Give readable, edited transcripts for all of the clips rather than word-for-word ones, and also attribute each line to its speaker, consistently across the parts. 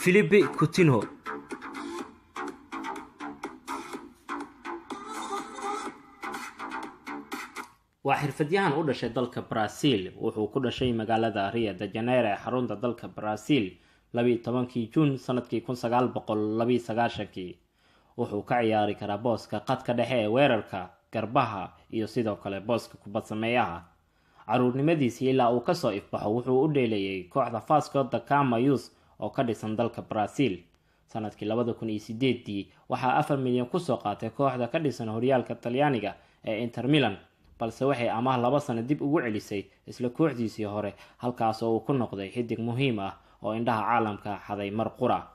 Speaker 1: Philippe Coutinho. Waa xirfadyahan u dhashay dalka Brazil. Wuxuu ku dhashay magaalada Rio de Janeiro ee xarunta dalka Brazil 12-kii Juun sanadkii 1992-kii. Wuxuu ka ciyaari karaa booska qadka dhexe ee weerarka, garbaha iyo sidoo kale booska kubad sameeyaha. Caruurnimadiisii ilaa uu kasoo ifbaxo wuxuu u dheelayay kooxda Vasco da Gama Youth oo ka dhisan dalka Brazil. Sanadkii 2008-dii waxaa 4 milyan kusoo qaatay kooxda ka dhisan horyaalka Talyaaniga ee Inter Milan, balse waxay amaah 2 sano dib ugu celisay isla kooxdiisii hore, halkaas oo uu ku noqday xidig muhiim ah oo indhaha caalamka xaday mar qura.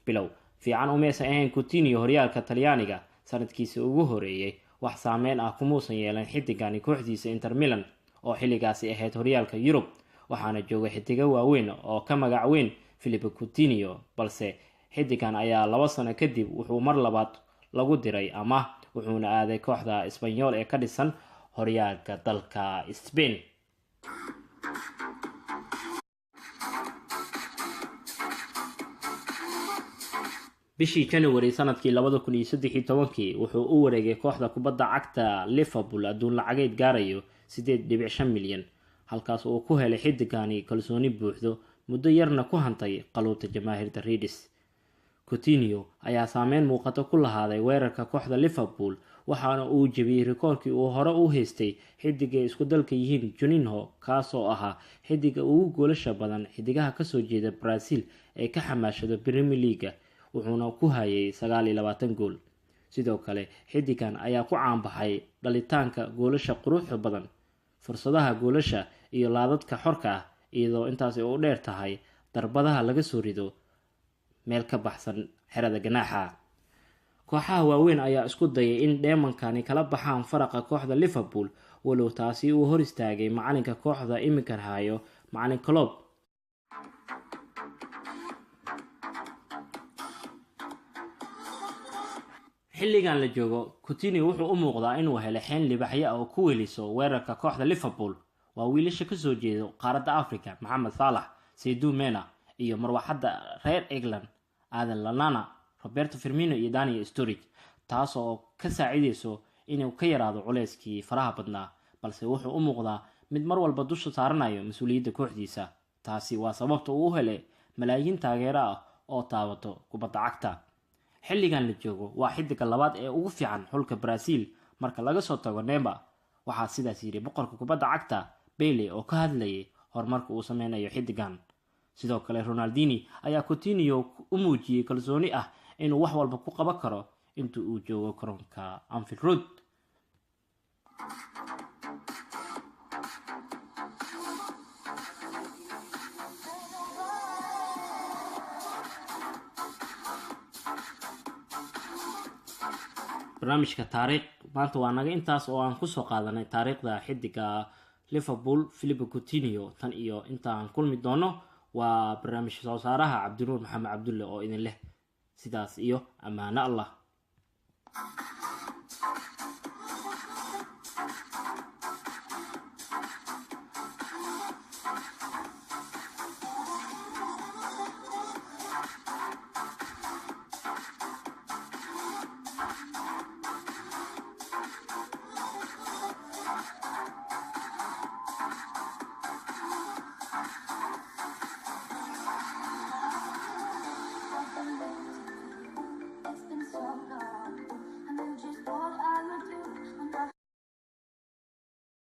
Speaker 1: Bilow fiican umaysan ahayn Coutinho horyaalka Talyaaniga. Sanadkiisii ugu horeeyey wax saameyn ah kumuusan yeelan xidigani kooxdiisa Inter Milan oo xilligaasi ahayd horyaalka Yurub, waxaana joogay xidigo waaweyn oo ka magac weyn Philippe Coutinho. Balse xidigan ayaa 2 sano kadib wuxuu mar labaad lagu diray amaah, wuxuuna aaday kooxda Espanyol ee ka dhisan horyaalka dalka Spain. Bishii January sanadkii 2013-kii wuxuu u wareegay kooxda kubadda cagta Liverpool adduun lacageed gaarayo 8.5 milyan, halkaas uu ku helay xidigani kalsooni buuxdo, muddo yarna ku hantay qaluubta jamaahiirta Reds. Coutinho ayaa saameyn muuqato ku lahaaday weerarka kooxda Liverpool, waxaana uu jebiyey rikoorkii uu hore u haystay xidiga ay isku dalka yihiin Juninho, kaasoo ahaa xidiga ugu goolasha badan xidigaha kasoo jeeda Brazil ee ka xamaashado Premier League-ga, wuxuuna ku hayay 29 gool. Sidoo kale xidigan ayaa ku caanbaxay dhalitaanka goolasha quruxda badan, fursadaha goolasha iyo laadadka xorka ah, iyadoo intaasi u dheer tahay darbadaha laga soo rido meel ka baxsan xerada ganaaxa. Kooxaha waaweyn ayaa isku dayay in dheemankani kala baxaan faraqa kooxda Liverpool, walow taasi uu hor istaagay macalinka kooxda iminkan hayo, macalin Klopp. Xilligan la joogo Coutinho wuxuu u muuqdaa inuu helay xeen libaxyo ah oo ku weliso weerarka kooxda Liverpool. Waa wiilasha kasoo jeedo qaaradda Africa Maxamed Saalax, Sadio Mane iyo marwaxadda reer England Adam Lallana, Roberto Firmino iyo Daniel Sturridge, taas oo ka saacideyso inuu ka yaraado culeyskii faraha badnaa. Balse wuxuu u muuqdaa mid mar walba dusha saaranayo mas-uuliyadda kooxdiisa. Taasi waa sababta uu u helay malaayiin taageero ah oo taabato kubadda cagta. Xilligan la joogo waa xidiga labaad ee ugu fiican xulka Brazil marka laga soo tago Neymar, waxaa sidaas yidhi boqorka kubadda cagta Pele oo ka hadlayay horumarka uu sameynayo xidigan. Sidoo kale Ronaldinho ayaa Coutinho u muujiyey kalsooni ah inuu wax walba ku qaban karo inta uu joogo garoonka Anfield Road. Barnaamijka taariikh maanta waa naga intaas oo aan kusoo qaadanay taariikhda xidiga Liverpool Philippe Coutinho. Tan iyo intaan kulmi doono, waa barnaamij soo saaraha Cabdinuur Maxamed Cabdulle oo idin leh sidaas iyo ammaano Allah.